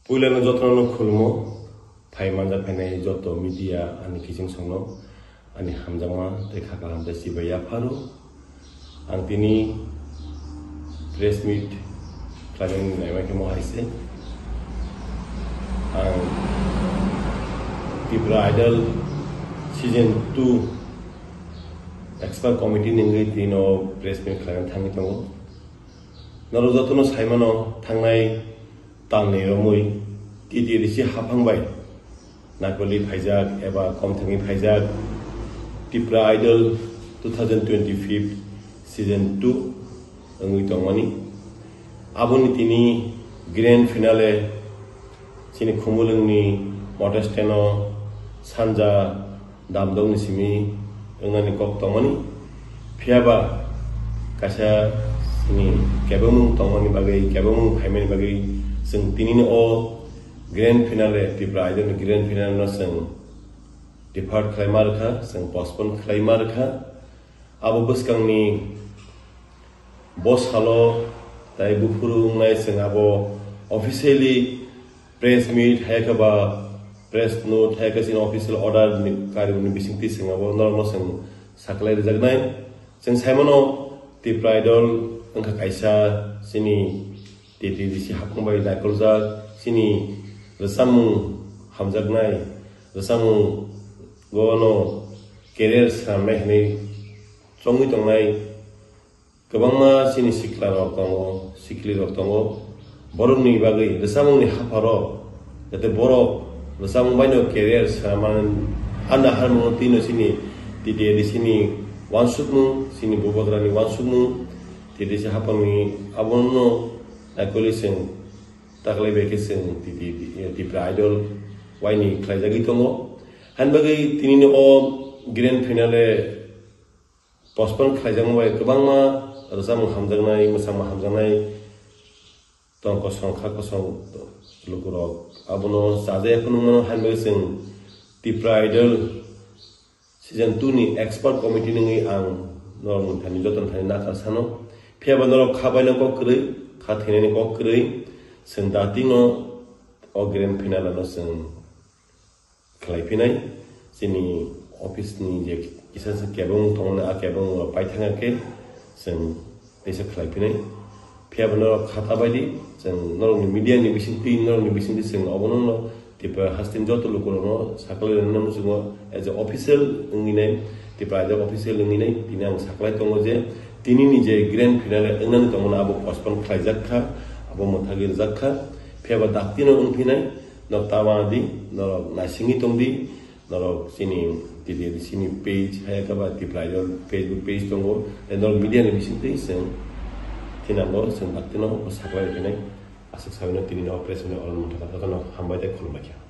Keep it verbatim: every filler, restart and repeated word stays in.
Puilano jotono khulmo, phai manjak phainai joto media ani kiching songno ani hamjakma tei kha kaham tei chibai yapharo. Ang tini press meet khlaimani naima khe mo hai se. Ang Tipra Idol season two expert committee ni wngwi tino press meet khlaina thangwi tongo. Norok jotono saimano thangnai talni romwi T T A D C haphang bai naikoli phaijak eba kom thangwi phaijak Tipra Idol two thousand twenty-five season two wngwi tongmani. Aboni tini grand finale chini Khumulwngni Motor Stand-o sanja damdokni simi wngnani kok tongmani. Phiya ba kaisa chini kebengmung tongmani bagwi, kebengmung phaimani bagwi chwng tinini o grand finale, Tipra Idol ni grand finale no chwng defer khlai ma rwkha, chwng postpone khlai ma rwkha. Abo bwskangni bo salo tai buphuru wngnai chwng abo officially press meet hai khe ba press note hai khe chini official order ni karwi ni bisingtwi chwng abo norokno chwng saklai rwjaknai. Chwng saimano Tipra Idol wngkha kaisa chini T T A D C haphang bai naikoljak chini rwchapmung hamjaknai, rwchapmung bono career swnamnai hinwi chongwi tongnai. Kwbangma chini sikla rok tongo, sikli rok tongo. Borokni bagwi rwchapmungni hapharo, jate borok rwchapmung baino career swnamani anda harmungo tino chini T T A D C ni uansukmung, chini bubagrani uansukmung, T T A D C haphangni abono naikoli chwng taklai bai khe chwng T T A D C, Tipra Idol waini khlaijagwi tongo. Hain bagwi tinini o grand finale postpone khlaijakma bai kwbangma rwchapmung hamjaknai, mwsamung hamjaknai tong kosong kha kosong lukurok abono chajaya phunukmano. Hain bagwi chwng Tipra Idol season two ni expert committee nungwi ang norokni thani, jotoni thani nakar sano. Phiya ba norok kha baino kok kwrwi, kha thinani kok kwrwi, chwng daktino o grand finale no chwng khlai phinai. Chini office ni je kisa se kebeng tongmani, a kebeng rok pai thangya khe chwng teisa khlai phinai. Phiya bo norok khata bai di, chwng norokni media ni bisingtwi, norokni bisingtwi chwng obono no Tipra hasteni joto lukurokno saklai rwna muchungo as a official wngwi nai, Tipra as a official wngwi nai, tini ang saklai tongo je tini ni je grand finale wngnani tongmani abo postpone khlaijak kha, abo mwthagwi rwjak kha. Phiya ba daktino wng phinai, norok ta wana di, norok naisingwi tong di, norok chini T T A D C ni page, hai khe ba Tipra Idol Facebook page tongo, tei norok media ni bisingtwi chwng thinango, chwng daktino saklai rwphinai. Aswk sabino tini no press meet ni oro mwthangkha, jotono hambai tei khulumbai kha.